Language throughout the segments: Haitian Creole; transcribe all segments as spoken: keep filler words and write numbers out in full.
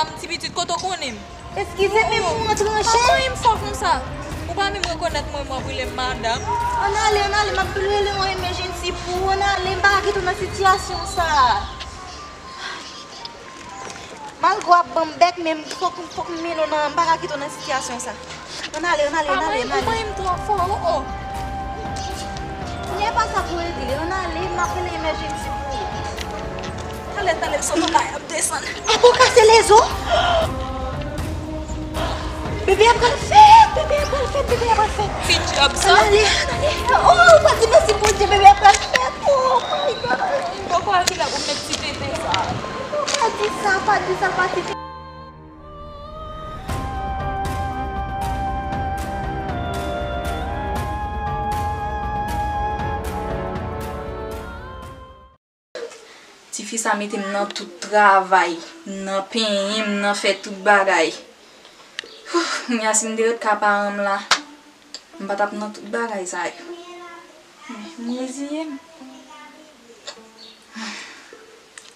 Ti pitit, kote w konnen m? Eskize, men mwen tranche. Kòman w fò konsa? Ou pa menm rekonèt mwen, mwen w ap rele m madanm. Ann ale, ann ale, m ap rele yon emejensi pou ou. Ann ale, m pa ka kite w nan sitiyasyon sa. Malgre w ap ban m bèk, men fòk, fòk m mennen w nan, m pa ka kite w nan sitiyasyon sa. Ann ale, ann ale, ann ale, ann ale. Ou manyen m twò fò, o, o. Kounye a pa sa pou w regle. Ann ale, m ap rele emejensi pou ou. Talè, talè, sot anba a, m desann. Apa w kase lezo? Bebe a pral fèt, bebe a pral fèt, bebe a pral fèt. Fin djòb sa. Ann ale, ann ale. Oh, pa di mèsi Bondye, bebe a pral fèt. Oh my God. Poko al ki lè pou m met ti tete sa. Pa di sa, pa di sa, pa di sa. Tifi sa mete m nan tout travay, nan penyen m, nan fè tout bagay. Kounye a si m te ret ka paran m la, m pa t ap nan tout bagay sa yo. Men, m reziye m.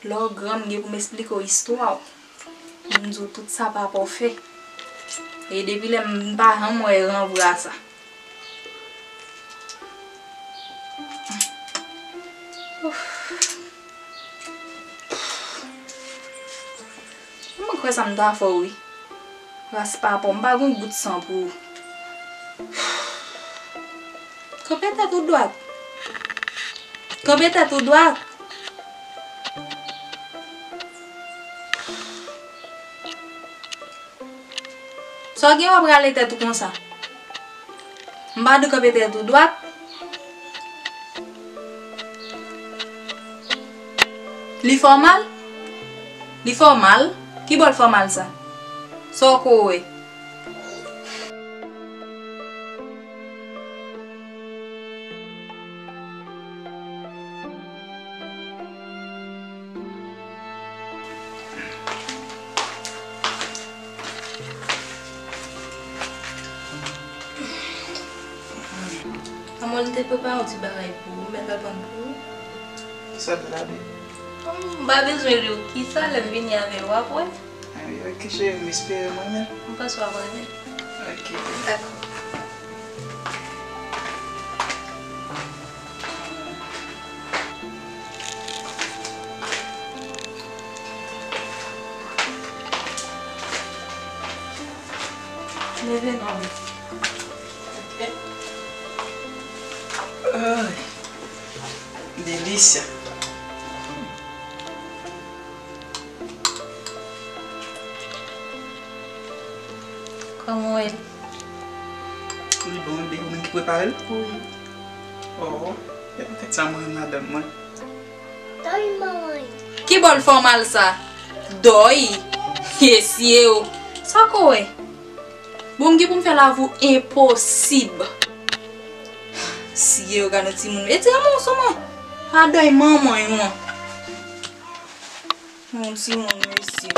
Lè w gran, m gen pou m esplike w istwa w. Pou m di w tout sa papa w fè. E depi lè m pa janm wè ranvwa sa. Ouf. Mwen kwè sa m ta fè w wi. Ras papa w, m pa gon gout san pou ou. Kanpe tèt ou dwat. Kanpe tèt ou dwat. Sa w gen w ap rale tèt ou konsa? M pa di w kanpe tèt ou dwat. Li fè w mal? Li fè w mal? Ki bò l fè w mal sa? Sa w ko wè? Manman, m te prepare yon ti bagay pou ou, m mèt al pran pou ou. Kisa l la, baby? M pa bezwen li w. Kisa, lè m vini avè l, w ap wè. Ay, ok, cheri, m espere mwen menm. M panse w ap renmen. Ok. Dakò. Leve non. Ok. Ay. Delícia. Kòman w wè l? Li bon, li bon. Ou menm ki prepare l? Wi. Oh, e poutèt sa mwen renmen madanm mwen. Dòy manman. Ki bò l fè w mal sa? Dòy? Mesye o. Sa ko wè? Bon, m gen pou m fè lavi w enposib. Siye yo gade yon timoun. E ti moun sou mwen. Pa dòy manman yon. Yon timoun, mesye.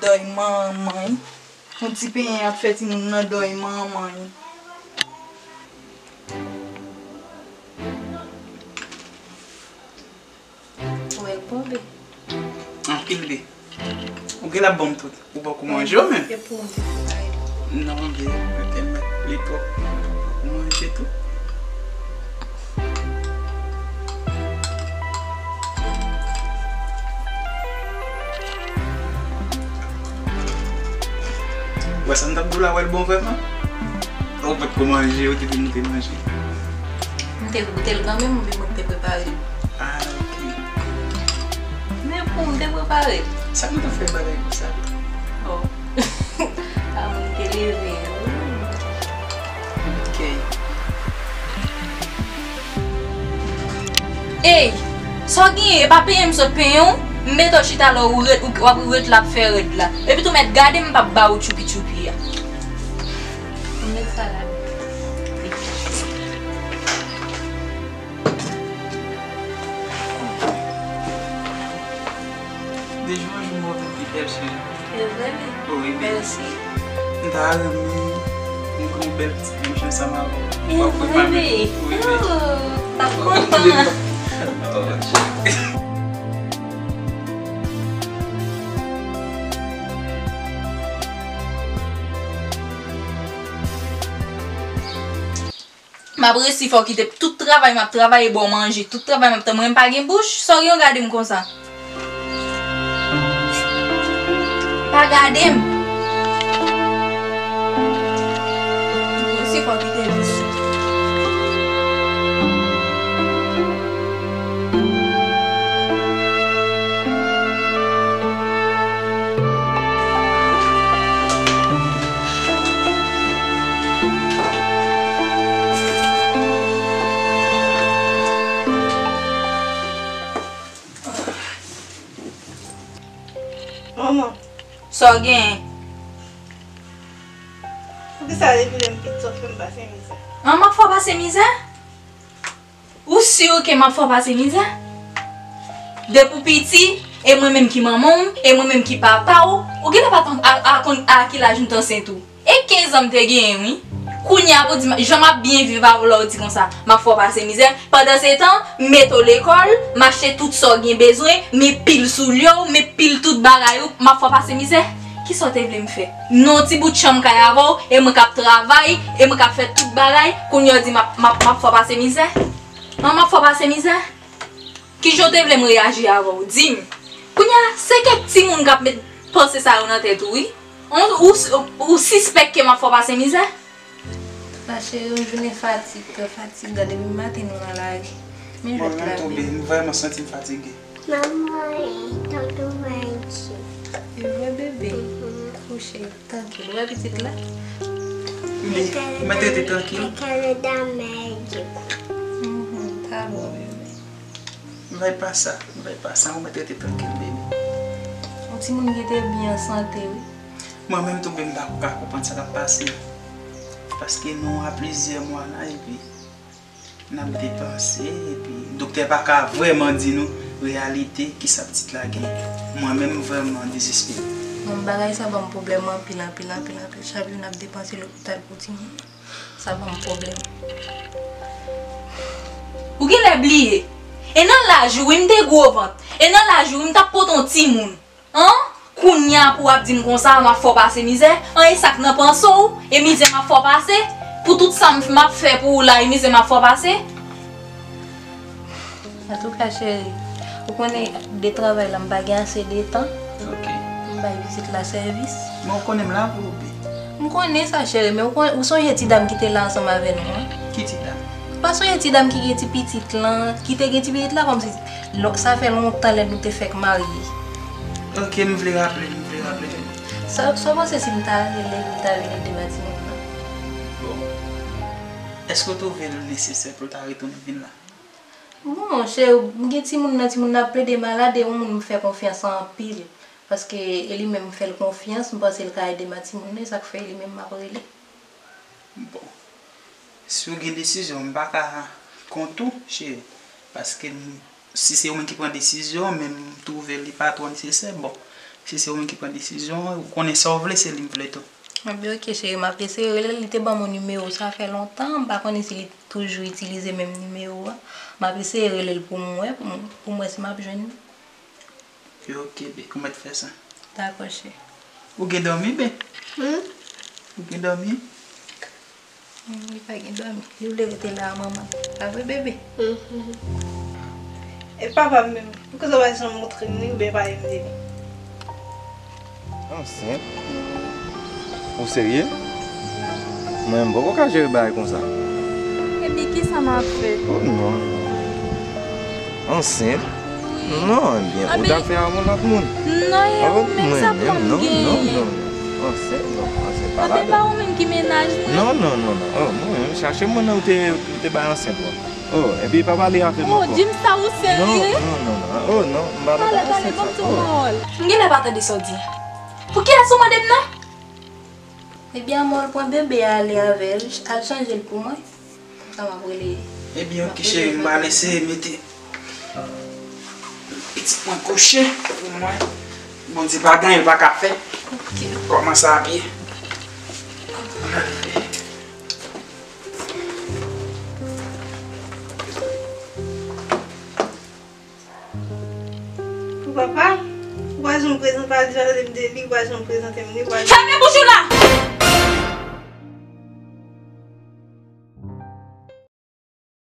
Dòy manman. Yon ti penyen ap fè timoun nan dòy manman. Ou wè l bon, be? Anpil, be. Ou gen l ap ban m tout. Ou poko manje w menm? Se pou ou m te prepare l. Non, be, mwen te mèt li twòp. Ou manje tou. Wè sa m t ap di w la, wè l bon vrèman? Ou potko manje, ou te di m ou te manje. M te goute l kanmenm, oubyen mwen te prepare l? Ah, ok. Men pou m te prepare l. Sa k mwen t ap fè bagay konsa? Oh. Sa moun te leve. Ok. Ey, sa w genyen? E pa penyen m sot penyen w? M mete w chita la, ou ret, ou, w ap ret la ap fè rèd la. Epi tou mèt gade m p ap ba ou tchoupi tchoupi a. Ou met sa la. De jou an jou m wè w vin pi bèl, cheri. Se vre, wi. Wi, baby. Mèsi. M ta renmen m gen yon bèl ti menm jan ansanm avè w. E vre, baby. Wi, baby. Oh, m t ap kontan. Oh, cheri. Ap resi fè w kite tout travay m ap travay e ba w manje. Tout travay m ap travay, mwen m pa gen bouch? Sa w gen w gade m konsa? Pa gade m. Resi fè w kite m. Manman. Sa w genyen? Poukisa depi lè m piti w ap fè m pase mizè? An, m ap fè w pase mizè? Ou si ke m ap fè w pase mizè? Depi w piti, e mwen menm ki manman w, e mwen menm ki papa w, ou genlè pa t a, a, a konn a ki laj m t ansent ou. E kenz an m te genyen, wi. Kounye a pou di m, jan m ap byen viv avè w la, ou di konsa, m ap fè w pase mizè. Pandan se tan, m mete w lekòl, m achte tout sa w gen bezwen, m pil soulye w, m pil tout bagay ou, m ap fè w pase mizè. Kisa w te vle m fè? Nan yon ti bout chanm kay avè w, e mwen k ap travay, e mwen k ap fè tout bagay, kounye a w di m ap, m ap, m ap fè w pase mizè? An, m ap fè w pase mizè? Kijan w te vle m reyaji avè w? Di m. Kounye a, se kèk timoun k ap met panse sa yo nan tèt ou, wi. Ou, ou, ou sispèk ke m ap fè w pase mizè? Antouka, cheri, yon jounen fatig, twò fatigan. Depi maten nou nan lari. Men jwèt la byen. Mwen menm tou, m vrèman santi m fatige. Manman, tonton Valdi. E vre, bebe? Mhm. Kouche, trankil. Ou wè pitit la? Wi, mwen te rete trankil. Kanada mèdi. Mhm, ta bon, bebe. Mwen pa sa, mwen pa sa, ou mèt rete trankil, bebe. Yon timoun ki te byen an sante, wi. Mwen menm tou, bebe, m pa ka konprann sa k ap pase. Paske nou a plizyè mwa la, epi n ap depanse, epi doktè pa ka vrèman di nou reyalite kisa pitit la genyen. Mwen menm, m vrèman dezespere. Bon, bagay sa ban m pwoblèm anpil, anpil, anpil, anpil. Chak jou n ap depanse lopital pou timoun. Sa ban m pwoblèm. Ou genlè bliye. E nan laj ou, wi, m te gwo vant. E nan laj ou, wi, m t ap pote yon timoun. An? Kounye a pou w ap di m konsa, m ap fè w pase mizè? An, e sa k nan panse w? E mizè m ap fè w pase? Pou tout sa m, m ap fè pou ou la, e mizè m ap fè w pase? Antouka, cheri, ou konnen de travay la, m pa gen ase de tan. Ok. M bay pitit la sèvis. Men ou konnen m la pou ou, bebe. M konnen sa, cheri, men ou konnen, ou sonje ti dam ki te la ansanm avè nou an? Ki ti dam? Ou pa sonje ti dam ki gen ti pitit lan, ki te gen ti pitit la, kòmsi lon-, sa fè lontan lè nou te fèk marye. Ok, m vle raple l, m vle raple l. Sa, sa w panse si m ta rele l, li ta vin ede m ak timoun nan? Bon. Èske w twouve l nesesè pou l ta retounen vin la? Bon, cheri, m gen timoun nan, timoun nan ap plede malad, e yon moun m fè konfyans anpil. Paske e li menm m fè l konfyans, m panse l ka ede m ak timoun nan, e sa k fè e li menm m ap rele. Bon. Si w gen desizyon, m pa ka kont ou, cheri. Paske m, si se ou menm ki pran desizyon, men m twouve li pa twò nesesè, bon. Si se ou menm ki pran desizyon, ou konnen sa w vle, se li m vle tou. Ebyen, ok, cheri, m ap eseye rele l. Li te ban m yon nimewo, sa fè lontan, m pa konnen si li toujou itilize menm nimewo a. M ap eseye rele l pou m wè, pou m, pou m wè si m ap jwenn li. Ok, bebe, ou mèt fè sa. Dakò, cheri. Ou gen dòmi, bebe? Hmm? Ou gen dòmi? Hmm, li pa gen dòmi. Li vle rete la a manman l. Pa vre, bebe? Mhm. E papa m menm, poukisa w pa janm montre m li oubyen pale m de li? Ansent? Ou serye? Mwen, m poko ka jere bagay konsa. Epi kisa m ap fè? Oh non. Ansent? Wi. Non, ebyen, ou ta fè a yon lòt moun. Non, e ou menm sa pou m genyen. Non, non, non. Ansent, non, ansent pa ladan. Epi pa ou menm ki mennaj mwen. Non, non, non, non. Oh, mwen menm, chache moun nan ou te, ou te bay ansent lan. Oh, epi pa pale avè m ankò. Oh, di m sa, ou serye? Non, non, non, non. Oh, non, m pa pale avè m sa. Pale, pale, ban m ti pawòl. M genlè pa tande sa w di a. Pou kiyès ou mande m nan? Ebyen, Amòl pran bebe a ale avè l, al chanje l pou mwen. Konsa m ap rele. Ebyen, ok, cheri, m pral eseye mete pitit mwen kouche pou mwen. Bondye pa gen anyen l pa ka fè. Ok. Kòman sa ap ye? Pou papa, ou pa janm prezante, pa di tande m de li, ou pa janm prezante m li, ou pa janm... Fèmen bouch ou la!